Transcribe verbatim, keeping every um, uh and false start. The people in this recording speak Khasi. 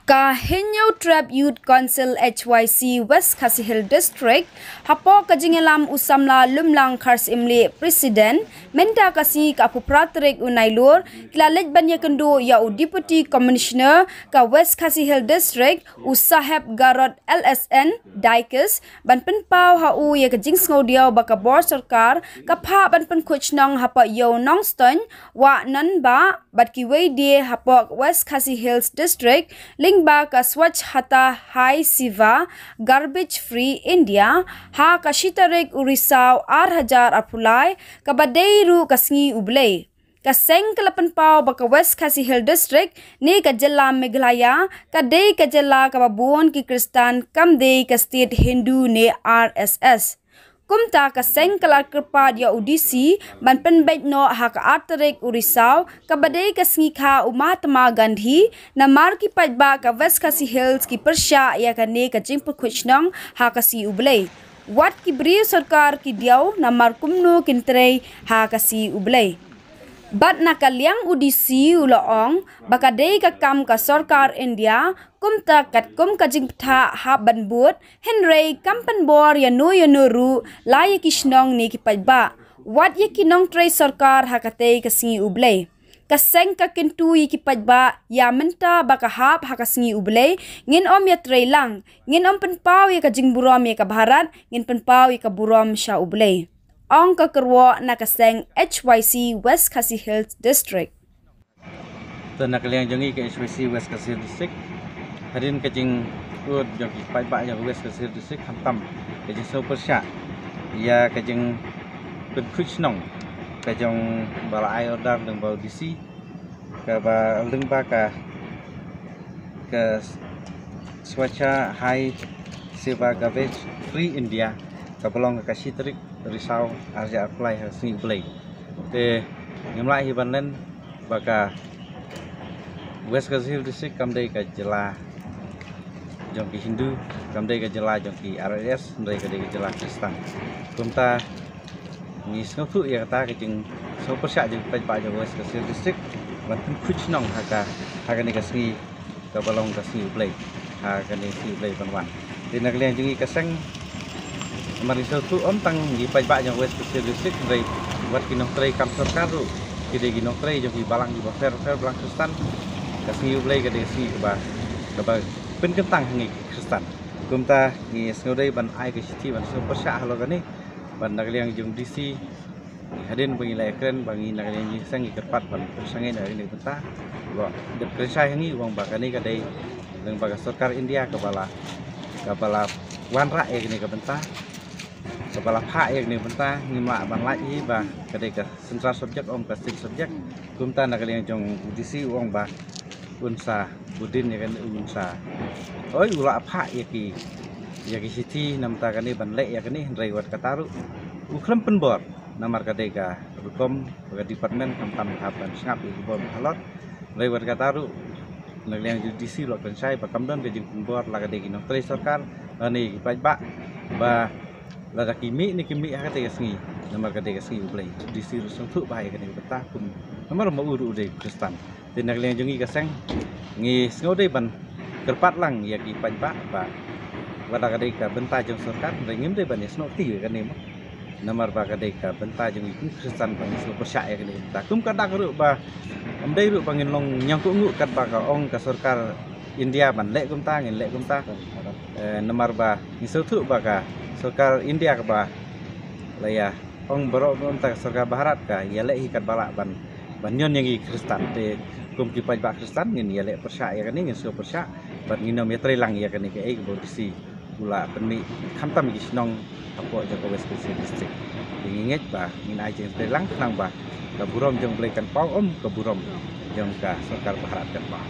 Ka Hynñiewtrep Youth Council H Y C West Khasi Hills District, hapoh ka jingïalam u samla Lumlang Kharsyimlieh President, mynta ka sngi ka arphew phra tarik u Nailur, ki la leit ban ïakynduh ïa u Deputy Commissioner ka West Khasi Hills District, u Saheb Garod L S N Dykes, ban pynpaw ha u ïa ka jingsngewdiaw ba ka bor sorkar ka phah ban pynkhuid shnong hapoh Ïew Nongstoiñ, Wah Nonbah bad kiwei de hapoh West Khasi Hills District, lyngba ka Swachhata Hi Seva, Garbage Free India, ha ka shi tarik u Risaw ar hajar arphew lai, kaba dei ruh ka sngi U Blei. Ka seng ka la pynpaw ba ka West Khasi Hills District ne ka jylla Meghalaya ka dei ka jylla kaba bun ki Khristan, kam dei ka state Hindu ne R S S. Kumta ka seng ka la kyrpad ïa u D C ban pynbeit noh ha ka ar tarik u Risaw, kaba dei ka sngi kha u Mahatma Gandhi, namar ki paidbah ka West Khasi Hills ki pyrshah ïa kane ka jingpynkhuid shnong ha ka sngi U Blei. Wat ki briew sorkar ki diaw namar kumno kin trei ha ka sngi U Blei. Bad na ka liang u D C u la ong ba ka dei ka kam ka sorkar India, kumta katkum ka jingpyrta hap ban bud, hynrei kam pynbor ïano ïano ruh, la ïa ki shnong ne ki paidbah, wat ïa ki nongtrei sorkar ha katei ka sngi U Blei. Ka seng ka kyntu ïa ki paidbah, ïa mynta ba ka hap ha ka sngi U Blei, ngin ym ïatrei lang, ngin ym pynpaw ïa ka jingburom ïa ka Bharat, ngin pynpaw ïa ka burom sha U Blei. Ong ka kyrwoh na ka seng H Y C West Khasi Hills District. To na ka liang jong ngi ka H Y C West Khasi Hills District, hadien ka jingud jong ki paidbah jong West Khasi Hills District, khamtam ka jingsngewpyrshah ïa ka jingpynkhuid shnong ka jong ba la ai order lyngba u D C, kaba lyngba ka, ka Swachhata Hi Seva Garbage Free India, kaba long ka shi tarik Risaw ar hajar arphew lai ha ka sngi U Blei. Te ngim lah hi ban len ba ka West Khasi Hills District kam dei ka jylla jong ki Hindu, kam dei ka jylla jong ki R S S, hynrei ka dei ka jylla Khristan. Kumta ngi sngewthuh ïa kata ka jingsngewpyrshah jong ki paidbah jong West Khasi Hills District ban pynkhuid shnong ha ka, ha kane ka sngi kaba long ka sngi U Blei, ha kane sngi U Blei ban wan. Te na ka liang jong ngi ka seng, namar ngi sngewthuh ym tang ki paidbah jong West Khasi Hills District, hynrei wat ki nongtrei kam sorkar ruh, ki dei ki nongtrei jong ki balang kiba pher pher, balang Khristan, ka sngi U Blei ka dei ka sngi kaba, kaba pynkyntang ha ngi ki Khristan. Kumta ngi sngewdei ban ai ka shithi ban sngewpyrshah halor kane, bad na ka liang jong D C, hadien ba ngi la ïakren ba ngi na ka liang jong ngi seng ngi kyrpad ban pyrshang ïa kane ka bynta, u la dep kren shai ha ngi, u ong ba kane ka dei lyngba ka sorkar India kaba la, kaba la wanrah ïa kane ka bynta, kaba la phah ïa kane ka bynta, ngim lah ban lait hi ba ka dei ka central subject, ym ka state subject. Kumta na ka liang jong u D C u ong ba un sa bud ïa kane, un sa, oi, u la phah ïa ki, ïa ki shithi na ka bynta kane ban leh ïa kane, hynrei wat kata ruh u khlem pynbor, namar ka dei ka rukom ba ka department khamtam ka hap ban sngap ïa ki bor ba halor. Hynrei wat kata ruh na ka liang jong u D C u la kren shai ba kam don ka jingpynbor la ka dei ki nongtrei sorkar lane ki paidbah, ba lada ki mih ne kim mih ha katei ka sngi, namar ka dei ka sngi U Blei. U D C ruh sngewthuh bha ïa kane ka bynta, kum namar ma u ruh u dei Khristan. Te na ka liang jong ngi ka seng, ngi sngewdei ban kyrpad lang ïa ki paidbah ba lada ka dei ka bynta jong sorkar, hynrei ngim dei ban ïasnoh kti ïa kane mo. Namar ba ka dei ka bynta jong ngi kum Khristan ba ngi sngewpyrshah ïa kane ka bynta. Kum ka dak ruh ba ym dei ruh ba ngin long ñiangkynduh katba ka ong ka sorkar India ban leh kumta, ngin leh kumta. Eh, namar ba ngi sngewthuh ba ka sorkar India kaba la ïa ong baroh, mynta ka sorkar Bharat ka ïaleh hi katba lah ban, ban ñion ïa ngi Khristan. Te kum ki paidbah Khristan ngin ïaleh pyrshah ïa kane, ngin sngewpyrshah bad ngin ym ïatrei lang ïa kane kaei kaba u D C u la pynmih khamtam ki shnong hapoh jong ka West Khasi Hills District. Te ngi ngeit ba ngin ai jingtrei lang khnang ba ka burom jong U Blei kan paw, ym ka burom jong ka sorkar Bharat kan paw.